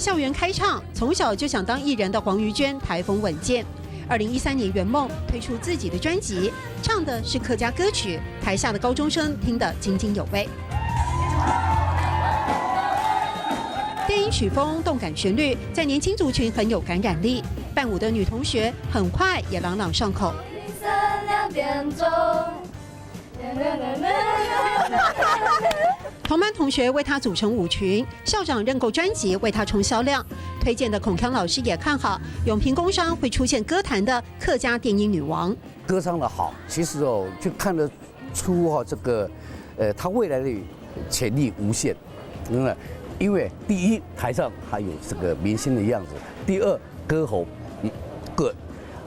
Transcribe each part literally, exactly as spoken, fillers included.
校园开唱，从小就想当艺人的黄瑜娟台风稳健。二零一三年圆梦，推出自己的专辑，唱的是客家歌曲，台下的高中生听得津津有味。电音曲风、动感旋律，在年轻族群很有感染力。伴舞的女同学很快也朗朗上口。同班同学为她组成舞群，校长认购专辑为她冲销量，推荐的孔锵老师也看好永平工商会出现歌坛的客家电音女王。歌唱的好，其实哦，就看得出哈、这个，呃，她未来的潜力无限，真的。因为第一，台上她有这个明星的样子；第二，歌喉，嗯，good。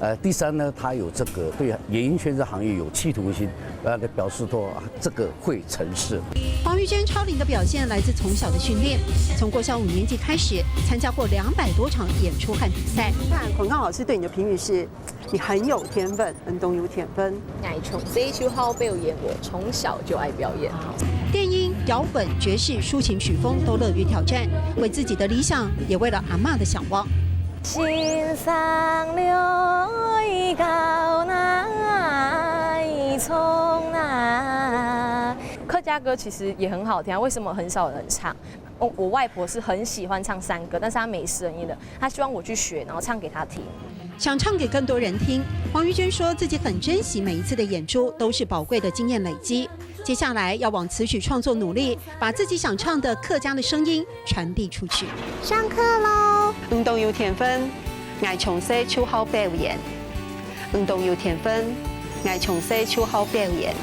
呃，第三呢，她有这个对演艺圈这行业有企图心，呃，表示说啊，这个会成事。黄瑜娟超龄的表现来自从小的训练，从国小五年级开始参加过两百多场演出和比赛。看孔锵老师对你的评语是，你很有天分，運動有天分。哎，从这一句话背后演，我从小就爱表演。电音、摇滚、爵士、抒情曲风都乐于挑战，为自己的理想，也为了阿嬷的向往。新上来高那一重那。客家歌其实也很好听啊，为什么很少人唱？我我外婆是很喜欢唱山歌，但是她没声音了，她希望我去学，然后唱给她听。想唱给更多人听，黄瑜娟说自己很珍惜每一次的演出，都是宝贵的经验累积。接下来要往词曲创作努力，把自己想唱的客家的声音传递出去。上课喽！運動有天分，𠊎從細就好表演。運動有天分，𠊎從細就好表演。